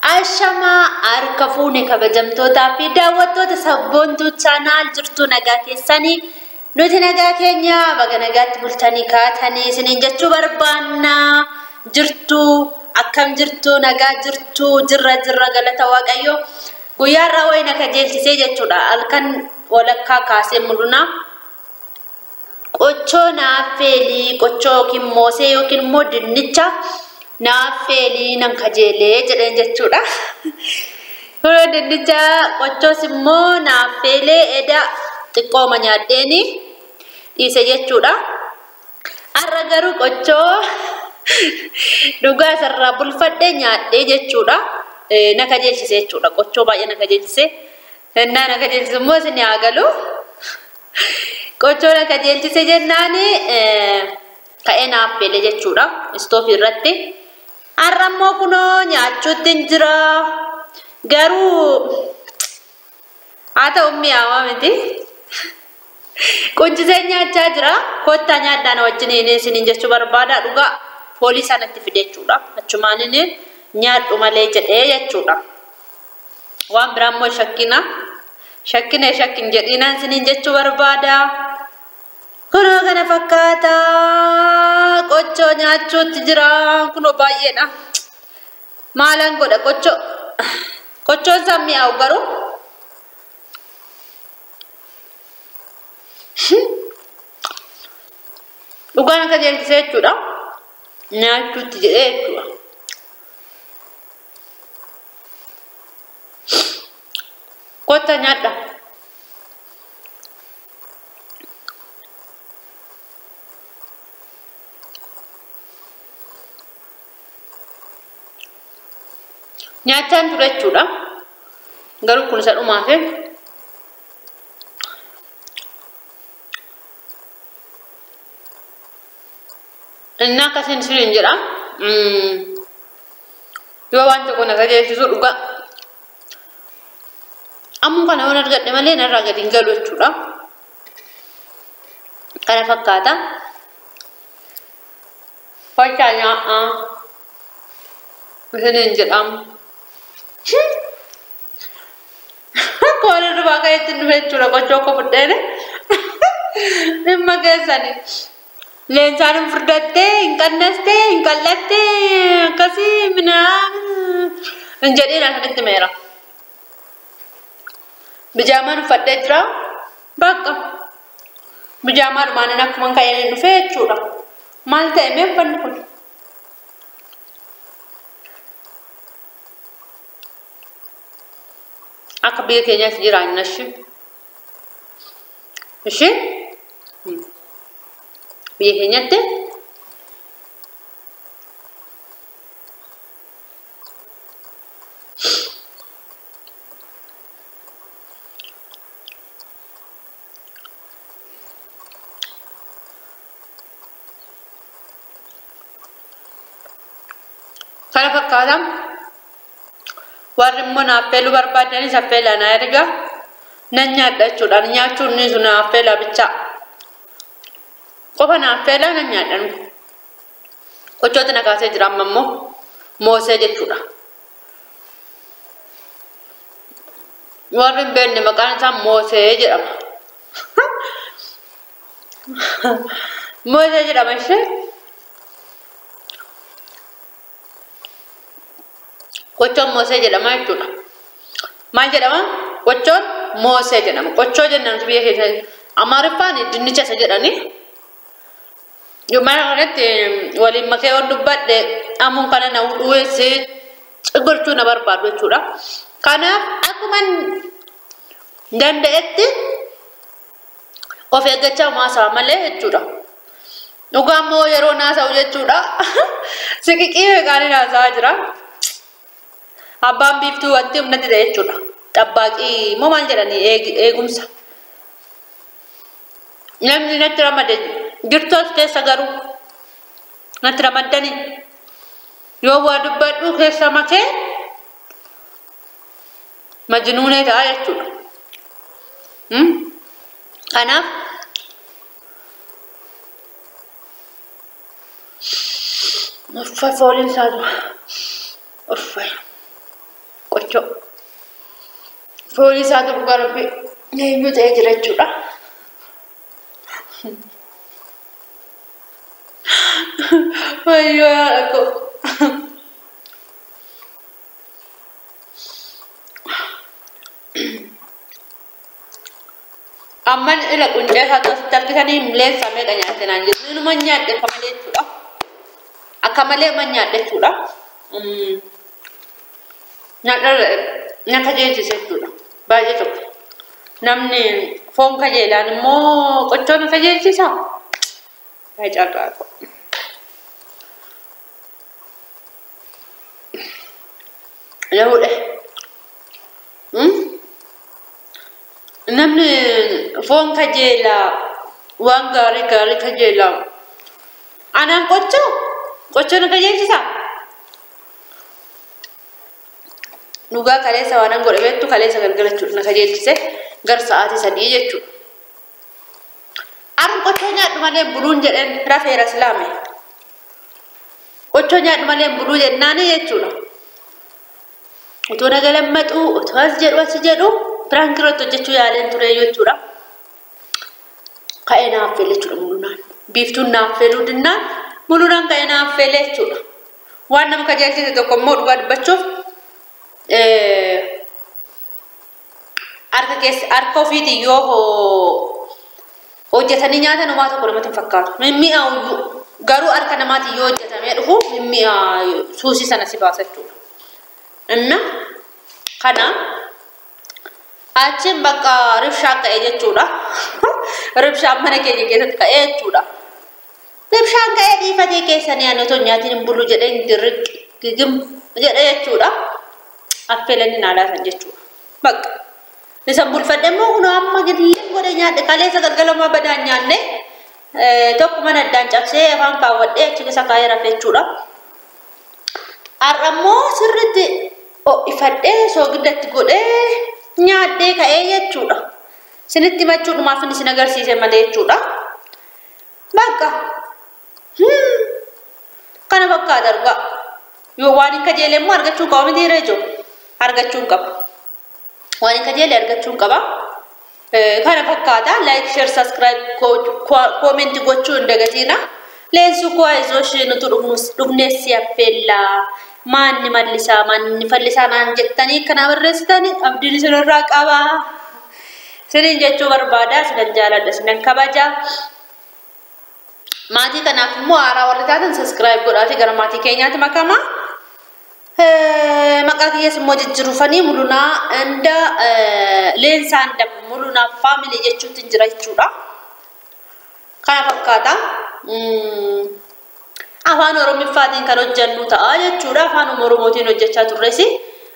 Ashamaa harka fuune kabajamtootaa fi daawwattoota Sabboontuu Channel jirtu nagaa keessanii nuti nagaa keenya baga nagaatti bultanii kaatanii isiniin jechuu barbaanna. Jirtu akkam jirtu nagaa jirtu jirra jirra galata Waaqayyo. Guyyaa irraa wayina kajeelchisee jechuudha. Halkan walakkaa kaasee mul'una. Qochoo naaffeelii qochoo yookiin moosee yookiin immoo dinnicha naaffeelii nan kajeelee jedheen jechuudha. Kunoo dinnicha qochoos immoo naaffeelee eda xiqqooma nyaadheeni dhiise jechuudha. Har'a garuu qochoo dhugaa isarraa bulfadhee nyaadhee jechuudha. Na kajeelchise jechuudha. Qochoo baay'ee na kajeelchise. Innaa na kajeelchise immoo isin haa galu. Qochoo na kajeelchise jennaan ka'ee naaffeele jechuudha. Istoofii irratti. Har'a immoo kunoo nyaachuutti hin jira. Garuu haa ta'u mi'aawaa miti. Qunchisee nyaachaa jira. Kottaa nyaadhaan wajjin isiniin jechuu barbaada. Dhugaa foolii sanatti fide jechuudha. Achumaan inni nyaadhu malee jedhee jechuudha. Waan biraa immoo shakkina. Shakkina shakkin jedhinaan isiniin jechuu barbaada. Kunoo kana fakkaata. Qochoo nyaachuutti jira. Kunoo baay'eedha. Maalaan godha qochoo. Qochoon isaa mi'aawu garuu. Dhugaan akka jeelchisee jechuudha. Nyaachuutti jedhee jechuudha. Kottaa nyaadha. Nyaachaan ture jechuudha. Garuu kun isa dhumaafe. Inni akkasiin isiniin jedha. Yoo waan tokko na kajeelchisu dhugaa. Ammoo kana yoon argadhe malee narraa gadi hin galu jechuudha. Kana fakkaata. Kottaa nyaadhaa. Isiniin jedhamu. Akka waan irraa ka'eetti dhufe jechuudha qochoo koo fudheene. Dhimma keessanii. Leensaan hin furdattee, hin qannastee, hin qal'attee akkasii minaa hin jedhiin asinitti meera. Bijaamaan uffadhee jira. Bakka. Bijaamaa dhumaan akkuma ka'een dhufe jechuudha. Maal ta'e mee uffanni kun? Akka biyya keenyaatti jiraanna ishee. Ishee? Biyya keenyatti kana fakkaata. Warri immoo naaffeeluu barbaadanis affeelaa na erga. Nan nyaadha jechuudha. Nyaachuun ni sun affeelaa bichaa. Qofa naaffeelaa nan nyaadha. Qochooti na kaasee jira amma immoo moosee jechuudha. Warri hin beekne maqaan isaa moosee jedhama. Moosee jedhama ishee. Qochoon moosee jedhama jechuudha. Maal jedhama? Qochoon moosee jedhama. Qochoo jennaan biyya keessa Amaariffaan dinnicha isa jedhani. Mana kanatti waliin makee yoon dubbadhe ammoo kana na hudhuusi gochuu na barbaadu jechuudha. Kanaaf akkuma danda'etti of eeggachaa haasa'a malee jechuudha. Dhugaa immoo yeroo naasa'u jechuudha. Siqiqii meeqaan haasa'aa jira. Abbaan biiftuu wanti humnatti ta'e jechuudha. Xabbaaqii immoo maal jedhanii eegumsa. Namni natti ramade jirtu as keessa garuu natti ramaddanii yoo waa dubbadhu keessa makee majnuunee ta'a jechuudha. Kanaaf uffata fooliin isaa uffata. Qochoo. Foolii isaatu dhugaa rabbi eenyu ta'ee jira jechuudha. Wayyoo haadha koo. Amman ila quncee isaa asitti argitanii leensa meeqa nyaatte naan jedhu. Inuma nyaadhe akka malee jechuudha. Akka malee man nyaadhe jechuudha. Nyaadha na kajeelchise jechuudha. Baay'ee tokko. Namni foon kajeelaan immoo qochoo na kajeelchisa. Baay'ee carraa koo. Lahuudha. Namni foon kajeelaa waan gaarii gaarii kajeelaa anaan qochoo qochoo na kajeelchisaa? Dhugaa kaleessa waan an godhe beektu kaleessa galgala jechuudha na kajeelchise gara sa'aatii 3 jechuudha. Arun qochoo nyaadhu malee buluun jedheen rafeera silaame. Qochoo nyaadhu malee buluu jennaani jechuudha. Otoo na galammaxuu otoo as jedhu as jedhu piraank irratti hojjechuu yaaleen ture jechuudha. Ka'ee naaf feele jechuudha mulunaan. Biiftuun naaf feeluu dinnaan mulunaan ka'ee naaf feele jechuudha. Waan nama kajeelchise tokko immoo dhugaa dubbachuuf harka keessa harka ofiitiin yoo hojjetanii nyaatan homaa tokko namatti hin fakkaatu. Mimmi'aawu garuu harka namaatiin yoo hojjetamee dhufu mimmi'aa suusii sana si baasa jechuudha. Inna kana achiin bakka ribshaan ka'ee jechuudha. Ribshaan mana keenya keessatti ka'ee jechuudha. Ribshaan ka'ee dhiifatee keessanii ani otoo nyaatiin hin bulu jedhee dirriqi gigim jedhee jechuudha. Affeelanii naa laatan jechuudha. Bakka isa bulfadhe immoo kunoo amma gillee godhe nyaadhe kaleessa galgalamaa badaan nyaanne tokko mana addaan cabsee afaan kaawwadhee achi keessa kaa'ee rafe jechuudha. Har'a immoo sirriitti ho'ifadhee soogidda godhee nyaadhee ka'ee jechuudha. Isinitti himachuudhumaaf isin agarsiise malee jechuudha. Bakka kana fakkaata dhugaa. Yoo waan hin kajeele immoo argachuu qaba miti reejo argachuu qaba. Waan hin kajeele argachuu qaba. Kana fakkaata like share subscribe comment gochuu hin dagatiina. Leensu koo ayizoosh nuti dhufnee si affeellaa. Maanni mallisaa maanni fallisaa naan jettanii kana barreessitanii abdiin isinirraa qaba. Isiniin jechuu barbaada isinan jaaladha isinan kabaja. Maatii kanaaf immoo haaraa warri taatan subscribe godhaatii gara maatii keenyaatti makama. Maqaa kiyyaas immoo jijjiirufanii mulunaa inda leensaa inda mulunaa faamilii jechuutti jira jechuudha. Kana fakkaata. Afaan Oromiffaatiin kan hojjennu ta'a jechuudha. Afaan Oromootiin hojjechaa turres.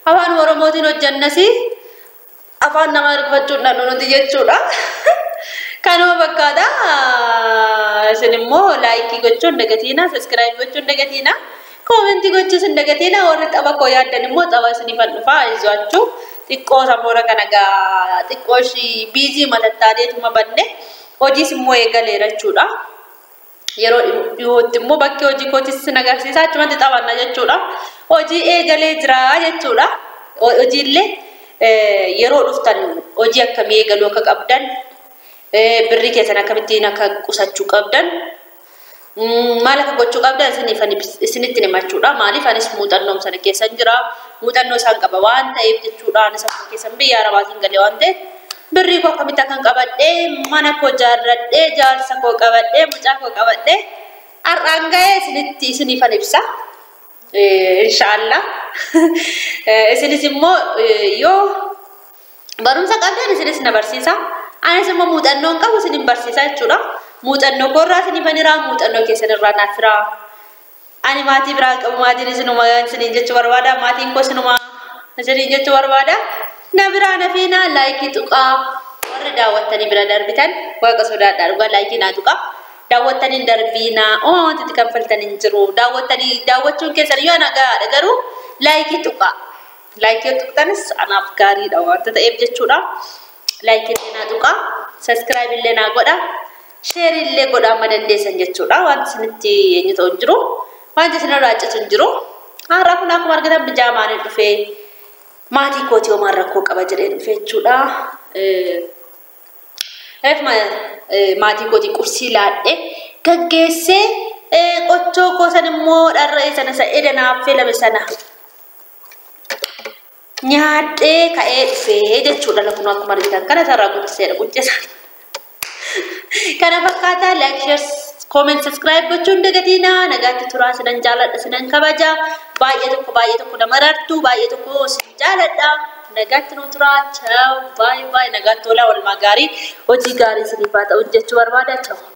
Afaan Oromootiin hojjennas afaan nama ergifachuun dhannu nuti jechuudha. Kanuma fakkaata. Isin immoo laayikii gochuun dagatiina, sabiskiraayib gochuun dagatiina, koomentii gochuus hin dagatiina. Warri tapha koo yaaddan immoo tapha isiniifan dhufaa izuachuu xiqqoo samoora kana gaa xiqqoo ishii biizii matattaaneetuma banne hojiis immoo eegaleera jechuudha. Yeroo dhiyootti immoo bakki hojii kootis sin agarsiisa achumatti taphanna jechuudha. Hojii eegalee jira jechuudha. Hojiillee yeroo dhuftan hojii akkamii eegaluu akka qabdan birrii keessan akkamittiin akka qusachuu qabdan maal akka gochuu qabdan isinitti himachuudha. Maaliif anis muuxannoo sana keessan jira muuxannoo isaan qaba waan ta'eef jechuudha. Anis akkuma keessan biyya arabaatiin galee waan ta'eef birrii koo akkamitti akkan qabadhee mana koo jaarradhee jaarsa koo qabadhee mucaa koo qabadhee har'aan ga'ee isinitti isiniifan ibsa. Inshaallah. Isinis immoo yoo barumsa qabdan isinis na barsiisa. Anis immoo muuxannoon qabu isinin barsiisa jechuudha. Muuxannoo koorraa isinifan hiraa, muuxannoo keessan irraa naaf hiraa. Ani maatii biraa qabu maatiin isinuma isiniin jechuu barbaada. Maatiin koo isinuma isiniin jechuu barbaada. Na biraa na fiinaa laayikii tuqaa. Warri daawwattanii bira darbitan waaqa sodaadhaa dhugaa laayikii naa tuqaa. Daawwattanii darbiinaa uumaa wanti itti kanfaltan hin jiru. Daawwattanii daawwachuun keessan yoo ana gahaadha garuu laayikii tuqaa. Laayikii tuqxanis anaaf gaariidha wanta ta'eef jechuudha. Laayikii illee naa tuqaa. Sabiskiraayib illee naa godha. Sheer illee godha amma dandeessan jechuudha. Wanti isinitti eenyu ta'u hin jiru. Wanti isinirraa citu hin jiru. Har'a kun akkuma argitan bijaamaanii dhufee. Maatii kootii homaan rakkoo qaba jedhee dhufe jechuudha. Reefuma maatii kootii qursii laadhee gaggeessee qochoo koo san immoo dharra'ee sana isa edda naaf feelame sana nyaadhee ka'ee dhufee jechuudha. Lakkuma akkuma argitan kana sarara guddiseedha quncisa. Kana fakkaataa like, share, comment, subscribe gochuun dagatiinaa. Nagaatti turaa, sinan jaaladha, sinan kabaja. Baay'ee tokko nama rartu, baay'ee tokko sin jaaladha. Nagaatti nu turaa. Ciao, bye bye. Nagaatti olaa, oolmaa gaarii, hojii gaarii isiniif haa ta'u jechuu barbaada. Ciao.